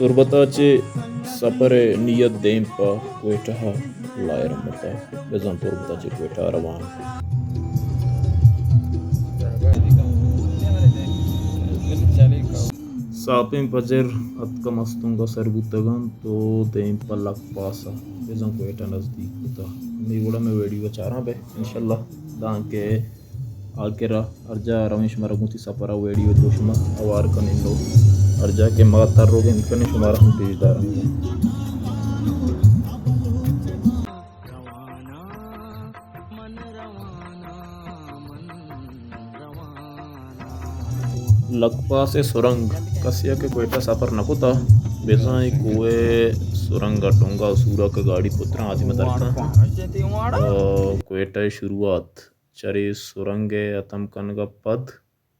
تربت ءَ چہ سپر ءِ نیت دیم پہ کوئٹہ ءَ لاہر متا، بزاں تربت ءَ چہ کوئٹہ ءَ روان۔ ساپیں پجر اتکہ، مستونگ ءَ سر بوتگ اَنت ءُ دیم پہ لک پاس ءَ، بزاں کوئٹہ نزدیک بوتگ۔ ہمے وڑ ءَ مئے ویڈیو ءَ چاراں بئے انشاءاللہ، دانکہ آخر ءَ ہر جاہ رویں شمارا گوں وتی سپر ءِ ویڈیو چو شما ہوار کنیں۔ نوں ہر جاہ کہ ما تر روگ ءَ ہند کنیں شمارا ہم پیش داراں۔ لک پاس ءِ سرنگ، کسے ءَ کہ کوئٹہ سفر نہ کتہ، بزاں اے کوہ ءِ سرنگ ءَ ٹنگ ءَ سور ءَ کہ گاڑی پتراں آدیم ءَ درکاں۔ آ، کوئٹہ ءِ شروعات چرے سرنگ ءِ ہتم کنگ ءَ پد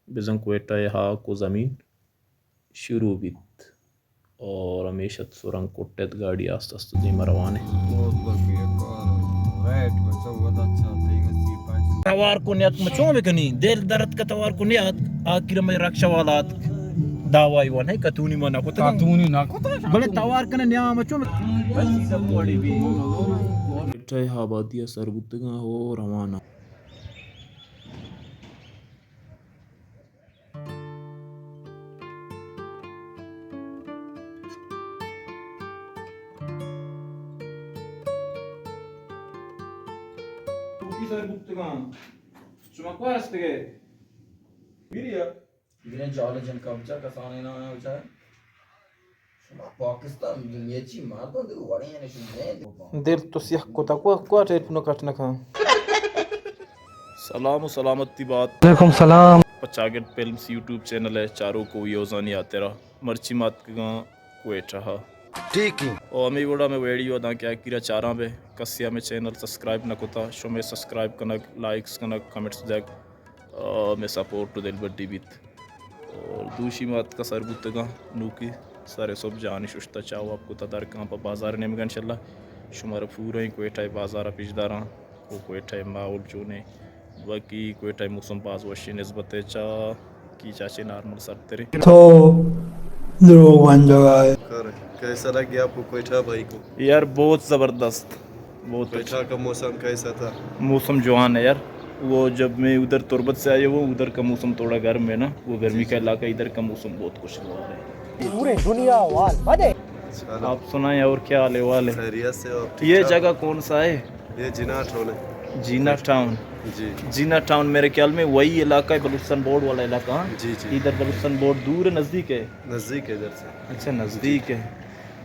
بزاں کوئٹہ ءِ ہاک ءُ زمین شروع بیت اور ہمیش ات سرنگ کٹ ات، گاڑی آست آست دیم ءَ روان انت۔ توار کو نیت مچوں بکنی، دل درد کا توار کو نیت، آخر میں رکشہ والا ات، دعوائی ون ہے، کتونی ما نہ کتا۔ کتونی نہ کتا۔ بلے توار کنے نیا مچوں۔ کوئٹہ ءِ آبادی ءَ سر بوتگاں ہو رواناں۔ کوکی سر بوتگاں۔ شما کوا ہستگے؟ میریا۔ گریں جال جن قبضہ کسانے نہ آیا بچار۔ شما پاکستان دنیا چی مردم دیگه وڑے یعنی شما نہیں۔ دل تو سیاہ کتا کو، کو ٹیلیفون کٹ نہ کھاں۔ سلام و سلامتی بات۔ وعلیکم سلام۔ پہ چاگرد فلمز یوٹیوب چینل ءِ چاروک و ویوزانی ہاترا مرچی ما اتکگاں کوئٹہ ءَ۔ ٹھیک ہے۔ او ہمے وڑا مئے ویڈیو داں کہ آخیرا چاراں بئے، کسے ءَ مئے چینل سبسکرائب نہ کتا، شمئے subscribe king, likes king, comments دیگ، آ، مئے سپورٹ و دلبڈی بیت۔ اور دوشی ما اتکا سر بوتگاں، نوکی سر صبح جانی ششتا چاہ واب کتا درکاں پہ بازار نیمگا انشاءاللہ شمارا پورا کوئٹہ بازار پیش داراں۔ و کوئٹہ ءِ ماحول چونے؟ باقی کوئٹہ ءِ موسم باز وشیں نسبت ءَ چہ کیچ ءَ چہ نارمل سرد تریں۔ تو دروغ بندگ ءَ ئے۔ کیسا لگ گیا آپ کو کوئٹہ بھائی کو؟ یار بہت زبردست، بہت اچھا۔ کوئٹہ کا موسم کیسا تھا؟ موسم جوان ہے یار، وہ جب میں ادھر تربت سے آیا ہوں ادھر کا موسم تھوڑا گرم ہے نا، وہ گرمی کا علاقہ، ادھر کا موسم بہت خوشگوار ہے۔ پورے دنیا وال بدے۔ آپ سنائیں اور کیا حال احوال ہے؟ خیریت سے ہو؟ آپ ٹھیک ٹھاک؟ یہ جگہ کون سا ہے؟ یہ جناح ٹاؤن ہے۔ جناح ٹاؤن۔ جی۔ جناح ٹاؤن میرے خیال میں وہی علاقہ ہے، بلوچستان بورڈ والا علاقہ، ہاں؟ جی، جی۔ ادھر بلوچستان بورڈ دور ہے، نزدیک ہے؟ نزدیک ہے ادھر سے۔ اچھا، نزدیک ہے۔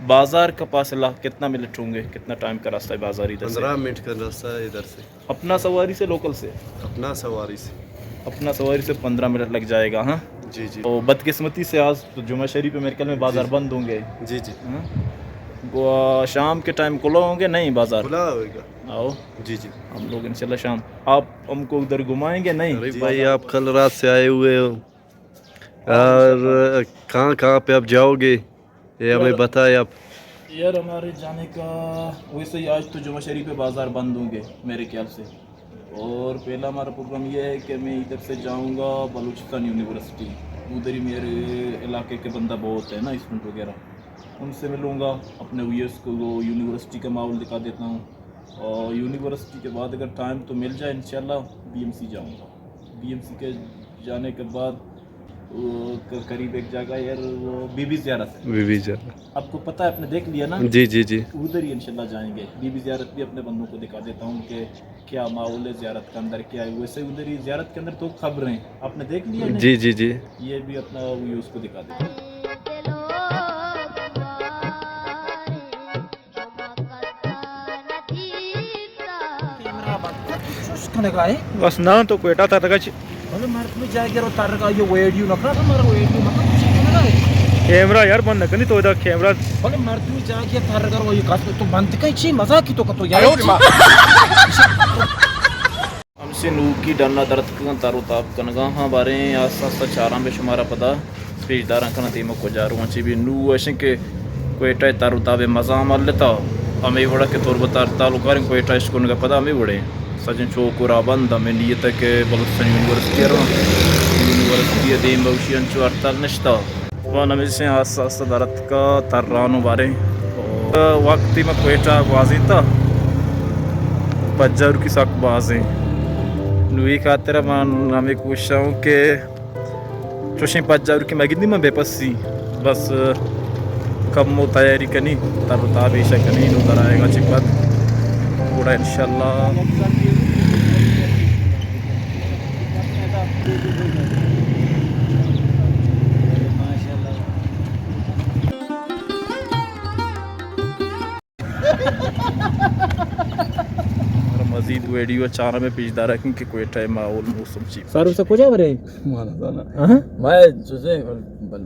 بازار کا فاصلہ کتنا منٹ ہوں گے؟ کتنا ٹائم کا راستہ ہے بازار ادھر سے؟ پندرہ منٹ کا راستہ ہے ادھر سے۔ اپنا سواری سے، لوکل سے؟ اپنا سواری سے۔ اپنا سواری سے پندرہ منٹ لگ جائے گا، ہاں؟ جی، جی۔ تو بدقسمتی سے آج تو جمعہ شریف ہے، میرے خیال میں بازار جی، جی۔ بند ہوں گے۔ جی، جی۔ ہاں؟ وہ شام کے ٹائم کھلا ہوں گے؟ نہیں، بازار؟ کھلا ہوئے گا۔ آؤ۔ جی، جی۔ ہم لوگ انشاءاللہ شام، آپ ہم کو ادھر گھمائیں گے، نہیں؟ ارے جی، بھائی، بازار آپ کل رات سے آئے ہوئے ہو اور کہاں کہاں پہ آپ جاؤ گے؟ یہ ہمیں یار، بتائے آپ۔ یار، ہمارے جانے کا ویسے ہی آج تو جمعہ شریف پہ بازار بند ہوں گے میرے خیال سے، اور پہلا ہمارا پروگرام یہ ہے کہ میں ادھر سے جاؤں گا بلوچستان یونیورسٹی، ادھر ہی میرے علاقے کے بندہ بہت ہے نا، اسٹوڈنٹ وغیرہ، ان سے ملوں گا، اپنے ویورز کو وہ یونیورسٹی کا ماحول دکھا دیتا ہوں۔ اور یونیورسٹی کے بعد اگر ٹائم تو مل جائے، انشاءاللہ بی ایم سی جاؤں گا۔ بی ایم سی کے جانے کے بعد، وہ، ق-، قریب ایک جگہ ہے یار، وہ بی بی زیارت ہے۔ بی بی زیارت۔ آپ کو پتہ ہے، آپ نے دیکھ لیا نا؟ جی، جی، جی۔ ادھر ہی انشاءاللہ جائیں گے۔ بی بی زیارت بھی اپنے بندوں کو دکھا دیتا ہوں کہ کیا ماحول ہے زیارت کے اندر، کیا ہے۔ ویسے ادھر ہی زیارت کے اندر تو قبر ہیں، آپ نے دیکھ لیا نا؟ جی، جی، جی۔ یہ بھی اپنا ویورز کو دکھا دیتا ہوں۔ کیمرہ بند کر، تو چوش کنگا ہے؟ بس نا، تو کوئٹہ ترگا چی؟ بلے مردمی جاگہ رو ترگا، یہ ویڈیو نہ کر، ہمارا ویڈیو مت کر، چی کنگا ہے؟ کیمرہ یار بند نہ کنی تو ادا کیمرہ۔ بلے مردمی جاگہ ترگا رو، یہ کس تو بند کئی چی مزاق کی تو کتو یار۔ ہمشی نوکی ڈن ءَ در اتکگاں، تر و تاب کنگا ہاں۔ باریں آستہ آستہ چاراں بے شمارا پدا پیش داراں کناں دیم ءَ کجا رواں چی بی۔ نوں اشیں کہ کوئٹہ ءِ تر و تاب ءِ مزہ ہم ہلتا، ہمے وڑا کہ تربت ءَ ہڑتال و کاریں کوئٹہ اشکنگ ءَ پدا ہمے وڑیں سجیں چوک و راہ بند۔ ہمے نیت ءَ کہ بلوچستان یونیورسٹی ءَ رواں، یونیورسٹی ءِ دیم ءَ اشی انچو ہڑتال نشتا۔ آوان ہمیشیں آستہ آستہ در اتکا تران و باریں۔ وقتی ما کوئٹہ گوازینتا، پجاروکی سک بازیں۔ نو اے خاطرا من ہمے کوشاں کہ چوشیں پجاروکی مگندی من بے پسی۔ بس کمو تیاری کنی، تر و تاب ایشا کنی، نو در آیگا چی پد گڑا انشاءاللہ۔ مزید ویڈیو چارم پیش دارا کن کہ کوئٹہ ماحول موسم چی۔ سر سے کجا برے؟ مانا زانا۔ ہاں؟ میں چوزے بل-، بل-،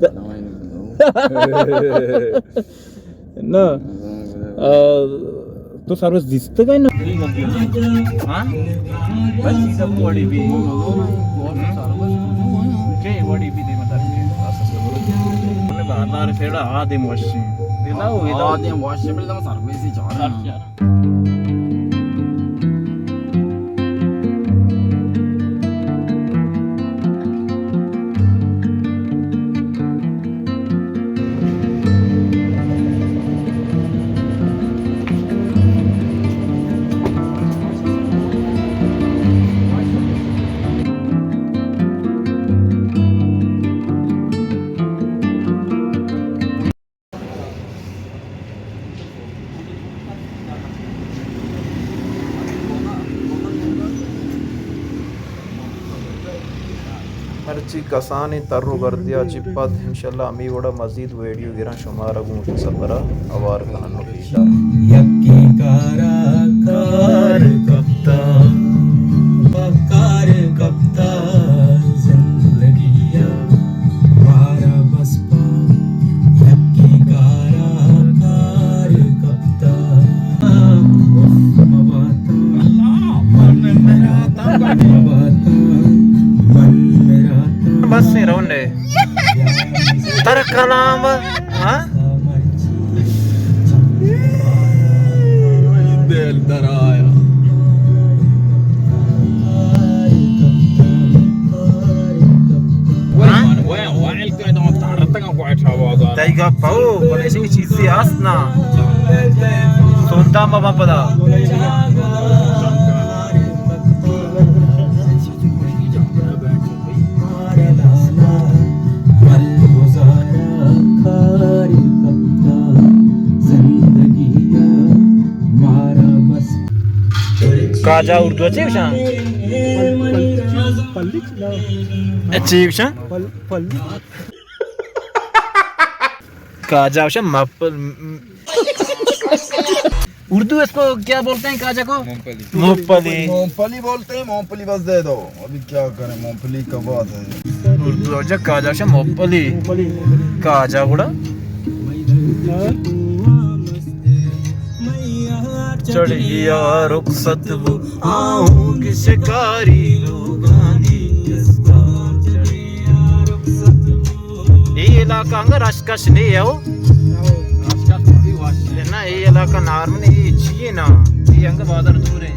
بل-، نہ۔ آ، تو سروس دیستگ ئے نا؟ ہاں؟ بس سیدھا وڑی بھی۔ ہم؟ کہ وڑی بھی دے مطلب کہ بازار سیڑا آدم وشی۔ آدم وشی بلے سروس ہی چارا۔ مرچی کسانیں تر و گردیا چی پد انشاءاللہ ہمے وڑا مزید ویڈیو گراں شمارا گوں وتی سفرا ہوار کنن و پیش دارن۔ یکیں کارا کار کپتا، کار کپتا زندگیا مارا بس پا یکیں کارا کار کپتا۔ اف مباتا من مراتا، مباتا من مراتا۔ بس رون دے۔ تر کلام، ہاں؟ دل در آیا۔ تئی گپ ہو، بلے ایشی چیزی ہست نا۔ سوتا مبا پدا۔ کاجا اردو چی گوشاں؟ پلی، پلی۔ چی گوشاں؟ پل-، پلی۔ کاجا گوشاں مپل-، اردو اس کو کیا بولتے ہیں کاجا کو؟ مونگپلی۔ مونگپلی۔ مونگپلی بولتے ہیں، مونگپلی بس دے دو۔ ابھی کیا کریں، مونگپلی کا بات ہے۔ اردو جا کاجا گوشاں مونگپلی۔ کاجا گڑا؟ چڑھیا رخصت بو آؤں کہ شکاری لوگانی کستا چڑھیا رخصت بو۔ اے علاقہ انگا رش کش نہیں ہے ہو؟ رش کش بھی وش ہے۔ نہ، اے علاقہ نارمل، اے چیئے نا، اے انگا بازار دور ہے۔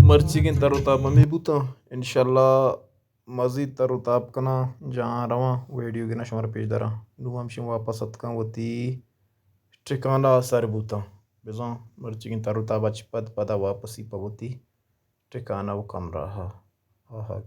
مرچیگیں تر و تاب ہمے بوتاں۔ انشاءاللہ مزید تر و تاب کناں، جاہاں رواں، ویڈیو گراں شمارا پیش داراں۔ نوں ہمشیں واپس اتکاں وتی ٹھکانہ ءَ سر بوتاں۔ بزاں مرچیگیں تر و تاب ءَ چہ پد پدا واپسی پہ وتی ٹھکانہ و کمرہ ءَ آہگ۔